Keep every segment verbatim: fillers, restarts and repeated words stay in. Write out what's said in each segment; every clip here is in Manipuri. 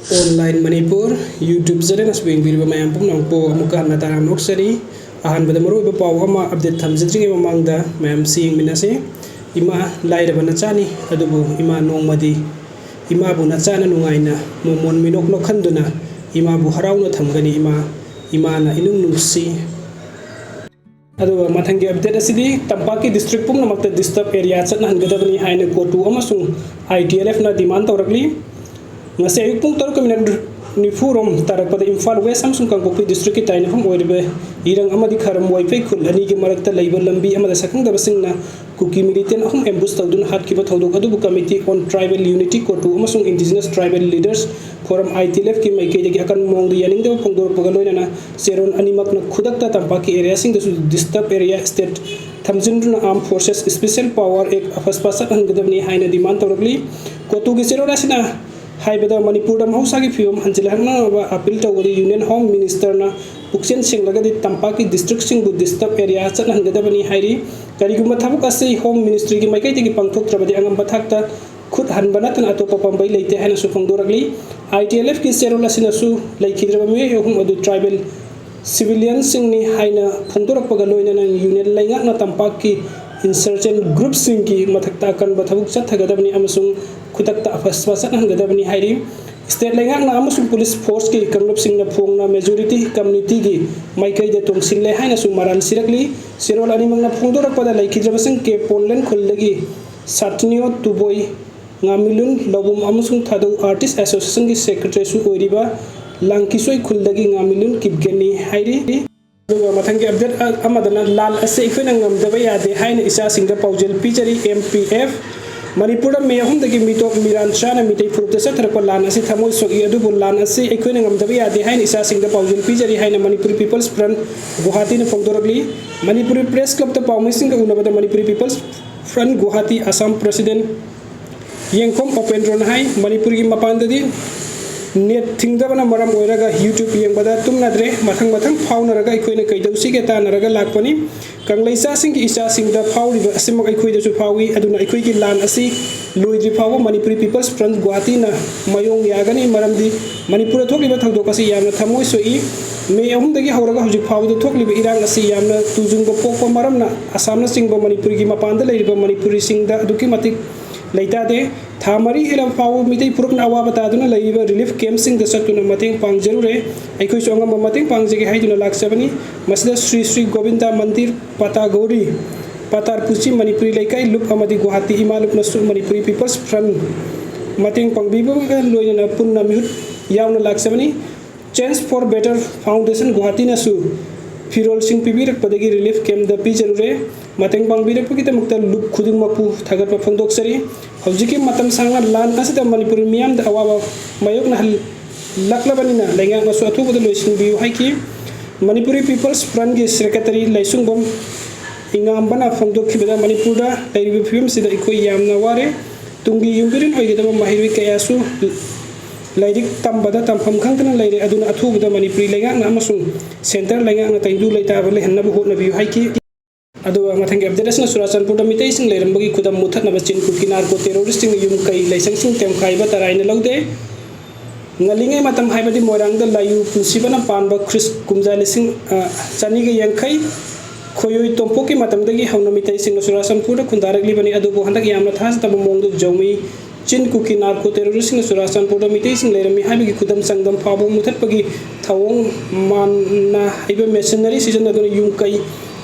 Online Manipur YouTube channel ꯑꯁꯤꯕꯨ ꯌꯦꯡꯕꯤꯔꯤꯕ ꯃꯌꯥꯝ ꯄꯨꯝꯅꯃꯛꯄꯨ ꯑꯃꯨꯛꯀ ꯍꯟꯅ ꯇꯔꯥꯝꯅ ꯑꯣꯛꯆꯔꯤ꯫ ꯑꯍꯥꯟꯕꯗ ꯃꯔꯨꯑꯣꯏꯕ ꯄꯥꯎ ꯑꯃ update ꯊꯝꯖꯗ꯭ꯔꯤꯉꯩ ꯃꯃꯥꯡꯗ ꯃꯌꯥꯝꯁꯤ ꯌꯦꯡꯃꯤꯟꯅꯁꯤ꯫ ꯏꯃꯥ ꯂꯥꯏꯔꯕ ꯅꯆꯥꯅꯤ, ꯑꯗꯨꯕꯨ ꯏꯃꯥ ꯅꯣꯡꯃꯗꯤ ꯏꯃꯥꯕꯨ ꯅꯆꯥꯅ ꯅꯨꯡꯉꯥꯏꯅ ꯃꯣꯃꯣꯟ ꯃꯤꯅꯣꯛ ꯅꯣꯛꯍꯟꯗꯨꯅ ꯏꯃꯥꯕꯨ ꯍꯔꯥꯎꯅ ꯊꯝꯒꯅꯤ꯫ ꯏꯃꯥ, ꯏꯃꯥꯅ ꯏꯅꯨꯡ ꯅꯨꯡꯁꯤ꯫ ꯑꯗꯨꯒ ꯃꯊꯪꯒꯤ update ꯑꯁꯤꯗꯤ ꯇꯝꯄꯥꯛꯀꯤ district ꯄꯨꯝꯅꯃꯛꯇ disturb area ꯆꯠꯅꯍꯟꯒꯗꯕꯅꯤ ꯍꯥꯏꯅ ꯀꯣꯇꯨ ꯑꯃꯁꯨꯡ ITLFꯅ demand ꯇꯧꯔꯛꯂꯤ꯫ ꯉꯁꯤ ꯑꯌꯨꯛ ꯄꯨꯡ ꯇꯔꯨꯛꯀ minute ꯅꯤꯐꯨ ꯔꯣꯝ ꯇꯥꯔꯛꯄꯗ ꯏꯝꯐꯥꯜ West ꯑꯃꯁꯨꯡ ꯀꯥꯡꯄꯣꯛꯄꯤ districtꯀꯤ ꯇꯥꯏꯅꯐꯝ ꯑꯣꯏꯔꯤꯕ ꯏꯔꯪ ꯑꯃꯗꯤ ꯈꯔꯝ ꯋꯥꯏꯐꯩ ꯈꯨꯜ ꯑꯅꯤꯒꯤ ꯃꯔꯛꯇ ꯂꯩꯕ ꯂꯝꯕꯤ ꯑꯃꯗ ꯁꯛꯈꯪꯗꯕꯁꯤꯡꯅ ꯀꯨꯀꯤ militant ꯑꯍꯨꯝ ambush ꯇꯧꯗꯨꯅ ꯍꯥꯠꯈꯤꯕ ꯊꯧꯗꯣꯛ ꯑꯗꯨꯕꯨ Committee on Tribal Unity, ꯀꯣꯇꯨ ꯑꯃꯁꯨꯡ Indigenous Tribal Leaders Forum, ITLFꯀꯤ ꯃꯥꯏꯀꯩꯗꯒꯤ ꯑꯀꯟꯕ ꯃꯑꯣꯡꯗ ꯌꯥꯅꯤꯡꯗꯕ ꯐꯣꯡꯗꯣꯔꯛꯄꯒ ꯂꯣꯏꯅꯅ ꯆꯦꯔꯣꯜ ꯑꯅꯤꯃꯛꯅ ꯈꯨꯗꯛꯇ ꯇꯝꯄꯥꯛꯀꯤ areaꯁꯤꯡꯗꯁꯨ disturb area status ꯊꯝꯖꯤꯟꯗꯨꯅ Armed Forces Special Power Act ꯑꯐꯁꯄꯥ ꯆꯠꯍꯟꯒꯗꯕꯅꯤ ꯍꯥꯏꯅ demand ꯇꯧꯔꯛꯂꯤ꯫ ꯀꯣꯇꯨꯒꯤ ꯆꯦꯔꯣꯜ ꯑꯁꯤꯅ ꯍꯥꯏꯕꯗ ꯃꯅꯤꯄꯨꯔꯗ ꯃꯍꯧꯁꯥꯒꯤ ꯐꯤꯕꯝ ꯍꯟꯖꯤꯜꯍꯟꯅꯕ appeal ꯇꯧꯕꯗ Union Home Ministerꯅ ꯄꯨꯛꯆꯦꯜ ꯁꯦꯡꯂꯒꯗꯤ ꯇꯝꯄꯥꯛꯀꯤ districtꯁꯤꯡꯕꯨ disturb area ꯆꯠꯍꯟꯒꯗꯕꯅꯤ ꯍꯥꯏꯔꯤ꯫ ꯀꯔꯤꯒꯨꯝꯕ ꯊꯕꯛ ꯑꯁꯤ Home Ministryꯒꯤ ꯃꯥꯏꯀꯩꯗꯒꯤ ꯄꯥꯡꯊꯣꯛꯇ꯭ꯔꯕꯗꯤ ꯑꯉꯝꯕ ꯊꯥꯛꯇ ꯈꯨꯠ ꯍꯟꯕ ꯅꯠꯇꯅ ꯑꯇꯣꯞꯄ ꯄꯥꯝꯕꯩ ꯂꯩꯇꯦ ꯍꯥꯏꯅꯁꯨ ꯐꯣꯡꯗꯣꯔꯛꯂꯤ꯫ ITLFꯀꯤ ꯆꯦꯔꯣꯜ ꯑꯁꯤꯅꯁꯨ ꯂꯩꯈꯤꯗ꯭ꯔꯕ ꯃꯤꯑꯣꯏ ꯑꯍꯨꯝ ꯑꯗꯨ tribal civilianꯁꯤꯡꯅꯤ ꯍꯥꯏꯅ ꯐꯣꯡꯗꯣꯔꯛꯄꯒ ꯂꯣꯏꯅꯅ Union ꯂꯩꯉꯥꯛꯅ ꯇꯝꯄꯥꯛꯀꯤ insurgent groupꯁꯤꯡꯒꯤ ꯃꯊꯛꯇ ꯑꯀꯟꯕ ꯊꯕꯛ ꯆꯠꯊꯒꯗꯕꯅꯤ ꯑꯃꯁꯨꯡ ꯈꯨꯗꯛꯇ ꯑꯐꯁꯄꯥ ꯆꯠꯍꯟꯒꯗꯕꯅꯤ ꯍꯥꯏꯔꯤ꯫ State ꯂꯩꯉꯥꯛꯅ ꯑꯃꯁꯨꯡ police forceꯀꯤ ꯀꯥꯡꯂꯨꯞꯁꯤꯡꯅ ꯐꯣꯡꯅ majority communityꯒꯤ ꯃꯥꯏꯀꯩꯗ ꯇꯣꯡꯁꯤꯜꯂꯦ ꯍꯥꯏꯅꯁꯨ ꯃꯔꯥꯜ ꯁꯤꯔꯛꯂꯤ꯫ ꯆꯦꯔꯣꯜ ꯑꯅꯤꯃꯛꯅ ꯐꯣꯡꯗꯣꯔꯛꯄꯗ ꯂꯩꯈꯤꯗ꯭ꯔꯕꯁꯤꯡ ꯀꯦ ꯄꯣꯟꯂꯦꯟ ꯈꯨꯜꯗꯒꯤ ꯁꯥꯇꯤꯅꯤꯌꯣ ꯇꯨꯕꯣꯏ, ꯉꯥꯃꯤꯂꯨꯟ ꯂꯧꯕꯝ ꯑꯃꯁꯨꯡ ꯊꯥꯗꯧ Artist Associationꯒꯤ secretaryꯁꯨ ꯑꯣꯏꯔꯤꯕ ꯂꯥꯡꯀꯤꯁꯣꯏ ꯈꯨꯜꯗꯒꯤ ꯉꯥꯃꯤꯂꯨꯟ ꯀꯤꯞꯒꯦꯟꯅꯤ ꯍꯥꯏꯔꯤ꯫ ꯑꯗꯨꯒ ꯃꯊꯪꯒꯤ update ꯑꯃꯗꯅ ꯂꯥꯟ ꯑꯁꯤ ꯑꯩꯈꯣꯏꯅ ꯉꯝꯗꯕ ꯌꯥꯗꯦ ꯍꯥꯏꯅ ꯏꯆꯥꯁꯤꯡꯗ ꯄꯥꯎꯖꯦꯜ ꯄꯤꯖꯔꯤ꯫ MPF ꯃꯅꯤꯄꯨꯔꯗ ꯃꯦ ꯑꯍꯨꯝꯗꯒꯤ ꯃꯤꯇꯣꯞ ꯃꯤꯔꯥꯟ ꯆꯥꯅ ꯃꯤꯇꯩ ꯐꯨꯔꯨꯞꯇ ꯆꯠꯊꯔꯛꯄ ꯂꯥꯟ ꯑꯁꯤ ꯊꯃꯣꯏ ꯁꯣꯛꯏ, ꯑꯗꯨꯕꯨ ꯂꯥꯟ ꯑꯁꯤ ꯑꯩꯈꯣꯏꯅ ꯉꯝꯗꯕ ꯌꯥꯗꯦ ꯍꯥꯏꯅ ꯏꯆꯥꯁꯤꯡꯗ ꯄꯥꯎꯖꯦꯜ ꯄꯤꯖꯔꯤ ꯍꯥꯏꯅ Manipuri People's Front ꯒꯨꯋꯥꯍꯥꯇꯤꯅ ꯐꯣꯡꯗꯣꯔꯛꯂꯤ꯫ Manipuri Press Clubꯇ ꯄꯥꯎꯃꯤꯁꯤꯡꯒ ꯎꯅꯕꯗ Manipuri People's Front Guwahati Assam President ꯌꯦꯡꯈꯣꯝ ꯎꯄꯦꯟꯗ꯭ꯔꯣꯅ ꯍꯥꯏ, ꯃꯅꯤꯄꯨꯔꯒꯤ ꯃꯄꯥꯟꯗꯗꯤ ꯅꯦꯠ ꯊꯤꯡꯗꯕꯅ ꯃꯔꯝ ꯑꯣꯏꯔꯒ YouTube ꯌꯦꯡꯕꯗ ꯇꯨꯝꯅꯗ꯭ꯔꯦ꯫ ꯃꯊꯪ ꯃꯊꯪ ꯐꯥꯎꯅꯔꯒ ꯑꯩꯈꯣꯏꯅ ꯀꯩꯗꯧꯁꯤꯒꯦ ꯇꯥꯟꯅꯔꯒ ꯂꯥꯛꯄꯅꯤ꯫ ꯀꯪꯂꯩꯆꯥꯁꯤꯡꯒꯤ ꯏꯆꯥꯁꯤꯡꯗ ꯐꯥꯎꯔꯤꯕ ꯑꯁꯤꯃꯛ ꯑꯩꯈꯣꯏꯗꯁꯨ ꯐꯥꯎꯏ꯫ ꯑꯗꯨꯅ ꯑꯩꯈꯣꯏꯒꯤ ꯂꯥꯟ ꯑꯁꯤ ꯂꯣꯏꯗ꯭ꯔꯤ ꯐꯥꯎꯕ ꯃꯅꯤꯄꯨꯔꯤ ꯄꯤꯄꯜꯁ ꯐ꯭ꯔꯟꯠ ꯒꯨꯋꯥꯍꯥꯇꯤꯅ ꯃꯥꯌꯣꯡ ꯌꯥꯒꯅꯤ꯫ ꯃꯔꯝꯗꯤ ꯃꯅꯤꯄꯨꯔꯗ ꯊꯣꯛꯂꯤꯕ ꯊꯧꯗꯣꯛ ꯑꯁꯤ ꯌꯥꯝꯅ ꯊꯃꯣꯏ ꯁꯣꯛꯏ꯫ ꯃꯦ ꯑꯍꯨꯝꯗꯒꯤ ꯍꯧꯔꯒ ꯍꯧꯖꯤꯛ ꯐꯥꯎꯕꯗ ꯊꯣꯛꯂꯤꯕ ꯏꯔꯥꯡ ꯑꯁꯤ ꯌꯥꯝꯅ ꯇꯨꯖꯨꯡꯕ ꯄꯣꯛꯄ ꯃꯔꯝꯅ ꯑꯁꯥꯝꯅꯆꯤꯡꯕ ꯃꯅꯤꯄꯨꯔꯒꯤ ꯃꯄꯥꯟꯗ ꯂꯩꯔꯤꯕ ꯃꯅꯤꯄꯨꯔꯤꯁꯤꯡꯗ ꯑꯗꯨꯛꯀꯤ ꯃꯇꯤꯛ ꯂꯩꯇꯥꯗꯦ꯫ ꯊꯥ ꯃꯔꯤ ꯍꯦꯜꯂꯕ ꯐꯥꯎꯕ ꯃꯤꯇꯩ ꯐꯨꯔꯨꯞꯅ ꯑꯋꯥꯕ ꯇꯥꯗꯨꯅ ꯂꯩꯔꯤꯕ ꯔꯤꯂꯤꯐ ꯀꯦꯝꯞꯁꯤꯡꯗ ꯆꯠꯇꯨꯅ ꯃꯇꯦꯡ ꯄꯥꯡꯖꯔꯨꯔꯦ꯫ ꯑꯩꯈꯣꯏꯁꯨ ꯑꯉꯝꯕ ꯃꯇꯦꯡ ꯄꯥꯡꯖꯒꯦ ꯍꯥꯏꯗꯨꯅ ꯂꯥꯛꯆꯕꯅꯤ꯫ ꯃꯁꯤꯗ ꯁ꯭ꯔꯤ ꯁ꯭ꯔꯤ ꯒꯣꯕꯤꯟꯗ ꯃꯟꯗꯤꯔ, ꯄꯥꯇꯥꯒꯧꯔꯤ, ꯄꯥꯇꯥꯔꯄꯨꯆꯤ ꯃꯅꯤꯄꯨꯔꯤ ꯂꯩꯀꯥꯏ, ꯂꯨꯞ ꯑꯃꯗꯤ ꯒꯨꯋꯥꯍꯥꯇꯤ ꯏꯃꯥ ꯂꯨꯞꯅꯁꯨ ꯃꯅꯤꯄꯨꯔꯤ ꯄꯤꯄꯜꯁ ꯐ꯭ꯔꯟꯠ ꯃꯇꯦꯡ ꯄꯥꯡꯕꯤꯕꯒ ꯂꯣꯏꯅꯅ ꯄꯨꯟꯅ ꯃꯤꯍꯨꯠ ꯌꯥꯎꯅ ꯂꯥꯛꯆꯕꯅꯤ꯫ ꯆꯦꯟꯖ ꯐꯣꯔ ꯕꯦꯇꯔ ꯐꯥꯎꯟꯗꯦꯁꯟ ꯒꯨꯋꯥꯍꯥꯇꯤꯅꯁꯨ ꯐꯤꯔꯣꯜꯁꯤꯡ ꯄꯤꯕꯤꯔꯛꯄꯗꯒꯤ ꯔꯤꯂꯤꯐ ꯀꯦꯝꯞꯇ ꯄꯤꯖꯔꯨꯔꯦ꯫ ꯃꯇꯦꯡ ꯄꯥꯡꯕꯤꯔꯛꯄꯒꯤꯗꯃꯛꯇ ꯂꯨꯞ ꯈꯨꯗꯤꯡꯃꯛꯄꯨ ꯊꯥꯒꯠꯄ ꯐꯣꯡꯗꯣꯛꯆꯔꯤ꯫ ꯍꯧꯖꯤꯛꯀꯤ ꯃꯇꯝ ꯁꯥꯡꯅ ꯂꯥꯟ ꯑꯁꯤꯗ ꯃꯅꯤꯄꯨꯔꯤ ꯃꯤꯌꯥꯝꯗ ꯑꯋꯥꯕ ꯃꯥꯌꯣꯛꯅꯍꯜꯂꯛꯂꯕꯅꯤꯅ ꯂꯩꯉꯥꯛꯅꯁꯨ ꯑꯊꯨꯕꯗ ꯂꯣꯏꯁꯤꯟꯕꯤꯌꯨ ꯍꯥꯏꯈꯤ꯫ ꯃꯅꯤꯄꯨꯔꯤ ꯄꯤꯄꯜꯁ ꯐ꯭ꯔꯟꯠꯀꯤ ꯁꯦꯀ꯭ꯔꯦꯇꯔꯤ ꯂꯩꯁꯨꯡꯕꯝ ꯏꯉꯥꯝꯕꯅ ꯐꯣꯡꯗꯣꯛꯈꯤꯕꯗ ꯃꯅꯤꯄꯨꯔꯗ ꯂꯩꯔꯤꯕ ꯐꯤꯕꯝꯁꯤꯗ ꯑꯩꯈꯣꯏ ꯌꯥꯝꯅ ꯋꯥꯔꯦ꯫ ꯇꯨꯡꯒꯤ ꯌꯨꯝꯕꯤꯔꯦꯟ ꯑꯣꯏꯒꯗꯕ ꯃꯍꯩꯔꯣꯏ ꯀꯌꯥꯁꯨ ꯂꯥꯏꯔꯤꯛ ꯇꯝꯕꯗ ꯇꯝꯐꯝ ꯈꯪꯗꯅ ꯂꯩꯔꯦ꯫ ꯑꯗꯨꯅ ꯑꯊꯨꯕꯗ ꯃꯅꯤꯄꯨꯔꯤ ꯂꯩꯉꯥꯛꯅ ꯑꯃꯁꯨꯡ ꯁꯦꯟꯇꯔ ꯂꯩꯉꯥꯛꯅ ꯇꯦꯡꯗꯨ ꯂꯩꯇꯥꯕ ꯂꯩꯍꯟꯅꯕ ꯍꯣꯠꯅꯕꯤꯌꯨ ꯍꯥꯏꯈꯤ꯫ ꯑꯗꯨꯒ ꯃꯊꯪꯒꯤ ꯑꯞꯗꯦꯠ ꯑꯁꯤꯅ ꯆꯨꯔꯥꯆꯥꯟꯄꯨꯔꯗ ꯃꯤꯇꯩꯁꯤꯡ ꯂꯩꯔꯝꯕꯒꯤ ꯈꯨꯗꯝ ꯃꯨꯊꯠꯅꯕ ꯆꯤꯟ ꯀꯨꯀꯤ ꯅꯥꯔꯀꯣ ꯇꯦꯔꯣꯔꯤꯁꯁꯤꯡꯅ ꯌꯨꯝ ꯀꯩ ꯂꯥꯏꯁꯪꯁꯤꯡ ꯇꯦꯝꯈꯥꯏꯕ ꯇꯔꯥꯏꯅ ꯂꯧꯗꯦ꯫ ꯉꯜꯂꯤꯉꯩ ꯃꯇꯝ ꯍꯥꯏꯕꯗꯤ ꯃꯣꯏꯔꯥꯡꯗ ꯂꯥꯏꯌꯨ ꯄꯨꯟꯁꯤꯕꯅ ꯄꯥꯟꯕ ꯈ꯭ꯔꯤꯁ ꯀꯨꯝꯖꯥ ꯂꯤꯁꯤꯡ, ꯑ, ꯆꯅꯤꯒ ꯌꯥꯡꯈꯩ ꯈꯣꯌꯣꯏ ꯇꯣꯝꯄꯣꯛꯀꯤ ꯃꯇꯝꯗꯒꯤ ꯍꯧꯅ ꯃꯤꯇꯩꯁꯤꯡꯅ ꯆꯨꯔꯥꯆꯥꯟꯄꯨꯔꯗ ꯈꯨꯟꯗꯥꯔꯛꯂꯤꯕꯅꯤ꯫ ꯑꯗꯨꯕꯨ ꯍꯟꯗꯛ ꯌꯥꯝꯅ ꯊꯥꯖꯗꯕ ꯃꯑꯣꯡꯗ ꯖꯧꯃꯤ ꯆꯤꯟ ꯀꯨꯀꯤ ꯅꯥꯔꯀꯣ ꯇꯦꯔꯣꯔꯤꯁꯁꯤꯡꯅ ꯆꯨꯔꯥꯆꯥꯟꯄꯨꯔꯗ ꯃꯤꯇꯩꯁꯤꯡ ꯂꯩꯔꯝꯃꯤ ꯍꯥꯏꯕꯒꯤ ꯈꯨꯗꯝ ꯆꯥꯡꯗꯝ ꯐꯥꯎꯕ ꯃꯨꯊꯠꯄꯒꯤ ꯊꯧꯑꯣꯡ ꯃꯥꯟꯅ ꯍꯩꯕ ꯃꯦꯁꯤꯅꯔꯤ ꯁꯤꯖꯤꯟꯅꯗꯨꯅ ꯌꯨꯝ ꯀꯩ,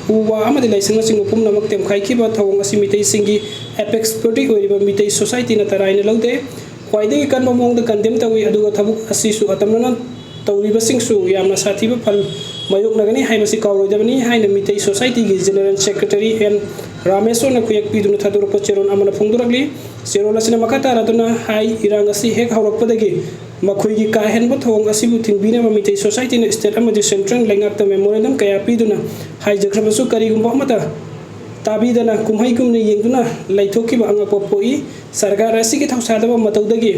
ꯎ ꯋꯥ ꯑꯃꯗꯤ ꯂꯥꯏꯁꯪꯅꯆꯤꯡꯕ ꯄꯨꯝꯅꯃꯛ ꯇꯦꯝꯈꯥꯏꯈꯤꯕ ꯊꯧꯑꯣꯡ ꯑꯁꯤ ꯃꯤꯇꯩꯁꯤꯡꯒꯤ ꯑꯦꯄꯦꯛꯁ ꯕꯣꯗꯤ ꯑꯣꯏꯔꯤꯕ ꯃꯤꯇꯩ ꯁꯣꯁꯥꯏꯇꯤꯅ ꯇꯔꯥꯏꯅ ꯂꯧꯗꯦ꯫ ꯈ꯭ꯋꯥꯏꯗꯒꯤ ꯀꯟꯕ ꯃꯑꯣꯡꯗ ꯀꯟꯗꯦꯝ ꯇꯧꯏ꯫ ꯑꯗꯨꯒ ꯊꯕꯛ ꯑꯁꯤꯁꯨ ꯑꯇꯝꯅꯅ ꯇꯧꯔꯤꯕꯁꯤꯡꯁꯨ ꯌꯥꯝꯅ ꯁꯥꯊꯤꯕ ꯐꯜ ꯃꯥꯌꯣꯛꯅꯒꯅꯤ ꯍꯥꯏꯕꯁꯤ ꯀꯥꯎꯔꯣꯏꯗꯕꯅꯤ ꯍꯥꯏꯅ ꯃꯤꯇꯩ ꯁꯣꯁꯥꯏꯇꯤꯒꯤ ꯖꯦꯅꯔꯦꯜ ꯁꯦꯀ꯭ꯔꯦꯇꯔꯤ ꯑꯦꯟ ꯔꯥꯃꯦꯁꯣꯔꯅ ꯈꯨꯌꯦꯛ ꯄꯤꯗꯨꯅ ꯊꯥꯗꯣꯔꯛꯄ ꯆꯦꯔꯣꯜ ꯑꯃꯅ ꯐꯣꯡꯗꯣꯔꯛꯂꯤ꯫ ꯆꯦꯔꯣꯜ ꯑꯁꯤꯅ ꯃꯈꯥ ꯇꯥꯔꯗꯨꯅ ꯍꯥꯏ, ꯏꯔꯥꯡ ꯑꯁꯤ ꯍꯦꯛ ꯍꯧꯔꯛꯄꯗꯒꯤ ꯃꯈꯣꯏꯒꯤ ꯀꯥ ꯍꯦꯟꯕ ꯊꯧꯑꯣꯡ ꯑꯁꯤꯕꯨ ꯊꯤꯡꯕꯤꯅꯕ ꯃꯤꯇꯩ ꯁꯣꯁꯥꯏꯇꯤꯅ ꯁ꯭ꯇꯦꯠ ꯑꯃꯗꯤ ꯁꯦꯟꯇ꯭ꯔꯦꯜ ꯂꯩꯉꯥꯛꯇ ꯃꯦꯃꯣꯔꯦꯟꯗꯝ ꯀꯌꯥ ꯄꯤꯗꯨꯅ ꯍꯥꯏꯖꯈ꯭ꯔꯕꯁꯨ ꯀꯔꯤꯒꯨꯝꯕ ꯑꯃꯠꯇ ꯇꯥꯕꯤꯗꯅ ꯀꯨꯝꯍꯩ ꯀꯨꯝꯅ ꯌꯦꯡꯗꯨꯅ ꯂꯩꯊꯣꯛꯈꯤꯕ ꯑꯉꯛꯄ ꯄꯣꯛꯏ꯫ ꯁꯔꯀꯥꯔ ꯑꯁꯤꯒꯤ ꯊꯧꯁꯥꯗꯕ ꯃꯇꯧꯗꯒꯤ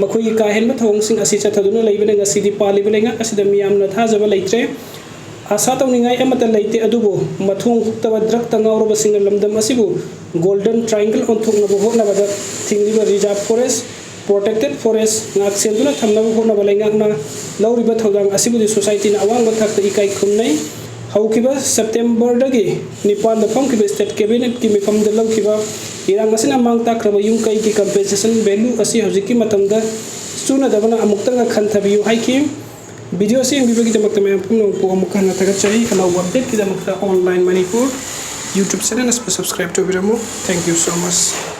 ꯃꯈꯣꯏꯒꯤ ꯀꯥ ꯍꯦꯟꯕ ꯊꯧꯑꯣꯡꯁꯤꯡ ꯑꯁꯤ ꯆꯠꯊꯗꯨꯅ ꯂꯩꯕꯅ ꯉꯁꯤꯗꯤ ꯄꯥꯜꯂꯤꯕ ꯂꯩꯉꯥꯛ ꯑꯁꯤꯗ ꯃꯤꯌꯥꯝꯅ ꯊꯥꯖꯕ ꯂꯩꯇ꯭ꯔꯦ꯫ ꯑꯥꯁꯥ ꯇꯧꯅꯤꯡꯉꯥꯏ ꯑꯃꯠꯇ ꯂꯩꯇꯦ, ꯑꯗꯨꯕꯨ ꯃꯊꯣꯡ ꯍꯨꯛꯇꯕ ꯗ꯭ꯔꯒꯇ ꯉꯥꯎꯔꯕꯁꯤꯡꯅ ꯂꯝꯗꯝ ꯑꯁꯤꯕꯨ ꯒꯣꯜꯗꯟ ꯇ꯭ꯔꯥꯏꯡꯒꯜ ꯑꯣꯟꯊꯣꯛꯅꯕ ꯍꯣꯠꯅꯕꯗ ꯊꯤꯡꯂꯤꯕ ꯔꯤꯖꯥꯔꯚ ꯐꯣꯔꯦꯁ, ꯄ꯭ꯔꯣꯇꯦꯛꯇꯦꯗ ꯐꯣꯔꯦꯁ ꯉꯥꯛꯁꯦꯟꯗꯨꯅ ꯊꯝꯅꯕ ꯍꯣꯠꯅꯕ ꯂꯩꯉꯥꯛꯅ ꯂꯧꯔꯤꯕ ꯊꯧꯗꯥꯡ ꯑꯁꯤꯕꯨꯗꯤ ꯁꯣꯁꯥꯏꯇꯤꯅ ꯑꯋꯥꯡꯕ ꯊꯥꯛꯇ ꯏꯀꯥꯏ ꯈꯨꯝꯅꯩ꯫ ꯍꯧꯈꯤꯕ ꯁꯦꯞꯇꯦꯝꯕꯔꯗꯒꯤ ꯅꯤꯄꯥꯟꯗ ꯐꯝꯈꯤꯕ ꯁ꯭ꯇꯦꯠ ꯀꯦꯕꯤꯅꯦꯠꯀꯤ ꯃꯤꯐꯝꯗ ꯂꯧꯈꯤꯕ ꯏꯔꯥꯡ ꯑꯁꯤꯅ ꯃꯥꯡ ꯇꯥꯛꯈ꯭ꯔꯕ ꯌꯨꯝ ꯀꯩꯒꯤ ꯀꯝꯄꯦꯟꯁꯦꯁꯟ ꯚꯦꯂꯨ ꯑꯁꯤ ꯍꯧꯖꯤꯛꯀꯤ ꯃꯇꯝꯗ ꯆꯨꯅꯗꯕꯅ ꯑꯃꯨꯛꯇꯪꯒ ꯈꯟꯊꯕꯤꯌꯨ ꯍꯥꯏꯈꯤ꯫ ꯚꯤꯗꯤꯑꯣ ꯑꯁꯤ ꯌꯦꯡꯕꯤꯕꯒꯤꯗꯃꯛꯇ ꯃꯌꯥꯝ ꯄꯨꯝꯅꯃꯛꯄꯨ ꯑꯃꯨꯛ ꯍꯟꯅ ꯊꯥꯒꯠꯆꯔꯤ꯫ ꯑꯅꯧꯕ ꯑꯞꯗꯦꯠꯀꯤꯗꯃꯛꯇ ꯑꯣꯟꯂꯥꯏꯟ ꯃꯅꯤꯄꯨꯔ ꯌꯨꯇ꯭ꯌꯨꯕ ꯆꯦꯅꯦꯜ ꯑꯁꯤꯕꯨ subscribe ꯇꯧꯕꯤꯔꯝꯃꯨ꯫ Thank you so much꯫